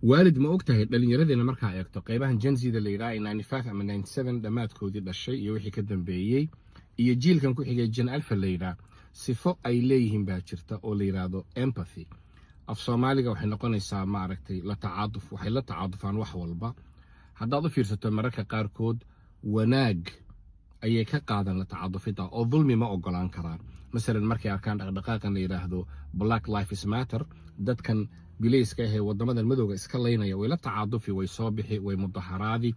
Waalid, ma og tahay dhallinyaradeena markaa eegto qaybahan Gen Z-da la yidhaha ee 95 ama 97 dhammaadkoodii dhashay iyo wixii ka dambeeyey iyo jiilkan ku xigay Gen Alpha la yidhaah, sifo ay leeyihiin baa jirta oo la yidhaahdo empathy. Af Soomaaliga waxay noqonaysaa, maaragtay, la tacaaduf. Waxay la tacaadufaan wax walba. Haddaad u fiirsato, mararka qaarkood wanaag ayay ka qaadan la tacaadufidda oo dulmi ma ogolaan karaan. Masalan, markay arkaan dhaqdhaqaaqan la yidhaahdo Black Lives Matter, dadkan bilayska ahee waddamadan madowga iska laynaya, way la tacaadufi, way soo bixi, way mudaharaadi.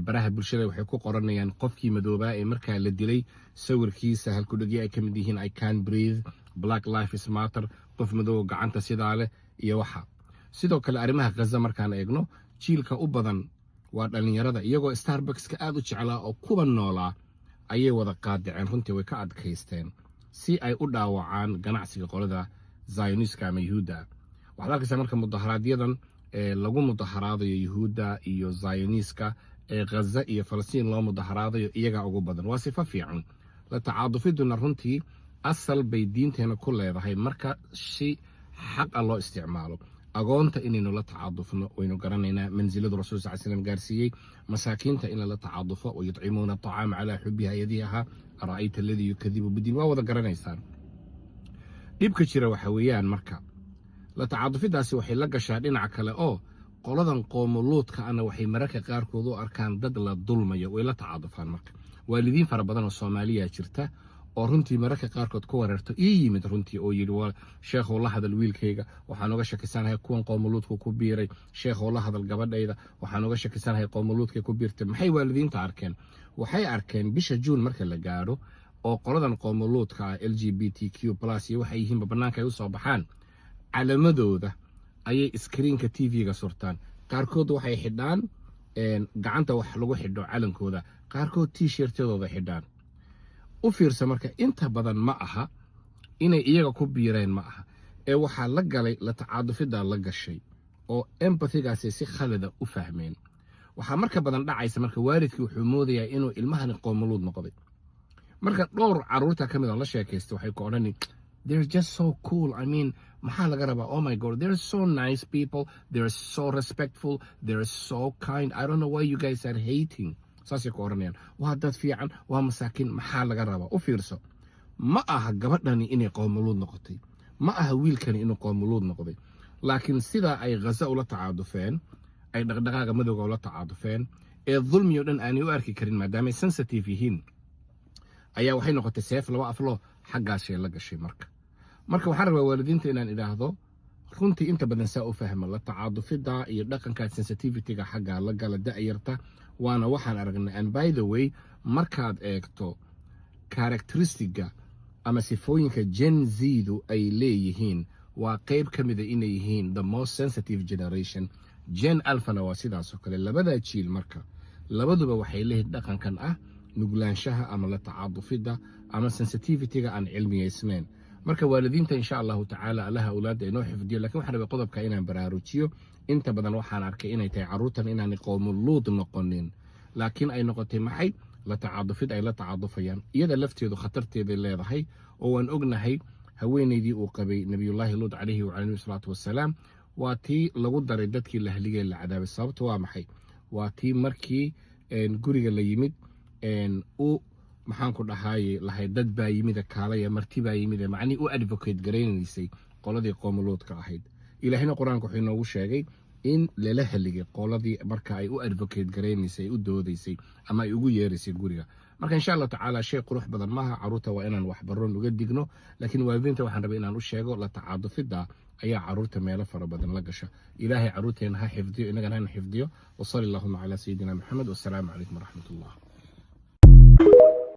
Baraha bulshada waxay ku qoranayaan qofkii madoobaa ee markaa la dilay sawirkiisa, halkudhegyo ay ka mid yihiin "I can breathe", "Black Lives Matter", qof madooga gacanta sidaa leh iyo waxa. Sidoo kale arrimaha Ghaza markaan eegno, jiilka u badan waa dhallinyarada. Iyagoo Starbuckska aada u jeclaa oo kuwa noolaa ayay wada qaadaceen. Runtii way ka adkaysteen si ay u dhaawacaan ganacsiga qolada Zionist-ka ama Yuhuudda. Waxaad arkaysaa marka mudaharaaadyadan ee lagu mudaharaadayo Yuhuudda iyo Zionist-ka ee Ghaza iyo Falastiin loo mudaharaadayo, iyagaa ugu badan. Waa sifo fiican la tacaadufiduna. Runtii asal bay diinteena ku leedahay marka si xaq a loo isticmaalo. Agoonta inaynu la tacaadufno waynu garanaynaa mansiladu Rasul sal slam gaarsiiyey. Masaakiinta in lala tacaadufo, ويطعمون الطعام على حبه, ayadii ahaa أرأيت الذي يكذب بالدين, waa wada garanaysaan. Dhibka jira waxa weeyaan, marka la tacaadufidaasi waxay la gashaa dhinaca kale oo qoladan qoomuluudka ana waxay mararka qaarkood u arkaan dad la dulmayo, way la tacaadufaan. Marka waalidiin fara badan oo Soomaaliya jirta oo runtii mararka qaarkood ku wareerto ii yimid runtii oo yidhi, "Waa sheekhow, la hadal wiilkayga, waxaan uga shakisanahay kuwan qoomuluudku ku biiray. Sheekhow, la hadal gabadhayda, waxaan uga shakisanahay qoomuluudkay ku biirtay." Maxay waalidiinta arkeen? Waxay arkeen bisha Juun marka la gaadho oo qoladan qoomuluudka ah, LGBTQ+ iyo waxay yihiinba, bannaanka ay u soo baxaan, calamadooda ayay screen-ka TV-ga surtaan. Qaarkood waxay xidhaan gacanta wax lagu xidho calankooda, qaarkood T-shirt-yadooda xidhaan. U fiirsa marka, inta badan ma aha inay iyaga ku biireen, ma aha, ee waxaa la galay la tacaadufidaa la gashay oo empathy-gaasi si khalada u fahmeen. Waxaa marka badan dhacaysa marka waalidkii wuxuu moodayaa inuu ilmahani qoomuluud noqday. Marka dhowr caruurta ka mid oo la sheekaysta waxay ku odhani, "They're just so cool. I mean, maxaa laga rabaa? Oh my God, they're so nice people. They're so respectful. They're so kind. I don't know why you guys are hating." Saasay ku odhanayaan. Waa dad fiican, waa masaakiin, maxaa laga rabaa? U fiirso, ma aha gabadhani inay qoomuluud noqotay, ma aha wiilkani inuu qoomuluud noqday, laakiin sidaa ay Ghaza ula tacaadufeen, ay dhaqdhaqaaga madowga ula tacaadufeen ee dulmi o dhan aanay u arki karin, maadaamay sensitive yihiin, ayaa waxay noqotay seef laba aflo, xaggaasay la gashay. Marka waxaan rabaa waalidiinta inaan idhaahdo, runtii inta badan saa u fahma la tacaadufida iyo dhaqanka sensitivity-ga xaggaa la gala da'yarta, waana waxaan aragnay. And by the way, markaad eegto characteristic-ga ama sifooyinka Gen Z-du ay leeyihiin, waa qeyb ka mida inay yihiin the most sensitive generation. Gen Alphana waa sidaas oo kale. Labada jiil marka labaduba waxay leeyihiin dhaqankan ah nuglaanshaha ama la tacaadufidda ama sensitivity-ga aan cilmiyeysnayn. Marka waalidiinta, insha Allahu tacaala, Allaha awlaadda inoo xifdiyo. Lakin waxaan rabay qodobka inaan baraarujiyo. Inta badan waxaan arkay inay tahay carruurtan inaanay qoomuluud noqonin, laakiin ay noqotay maxay? La tacaadufid ay la tacaadufayaan. Iyada lafteedu khatarteeday leedahay oo waan ognahay haweenaydii uu qabay Nabiyullaahi Luut calayhi wacalayhi salaatu wasalaam, waa tii lagu daray dadkii la haligay, la cadaabay. Sababta waa maxay? Waa tii markii guriga la yimid u, maxaan ku dhahaye, lahayd, "Dad baa yimida, kaalaya, marti baa yimida," macnihii u advocate garaynaysay qoladii qoomuluudka ahayd. Ilaahayna Qur-aanka wuxuu inoogu sheegay in lala haligay qoladii marka ay u advocate garaynaysay, ay u doodaysay ama ay ugu yeeraysay guriga. Marka insha Allahu tacaala, shay qurux badan maaha. Caruurta waa inaan waxbaroon uga digno, laakiin waalidiinta waxaan rabay inaan u sheego la tacaadufidda ayaa caruurta meelo fara badan la gasha. Ilaahay caruurteena ha xifdiyo, innagana hana xifdiyo. وصل اللهم على سيدنا محمد، والسلام عليكم ورحمة الله.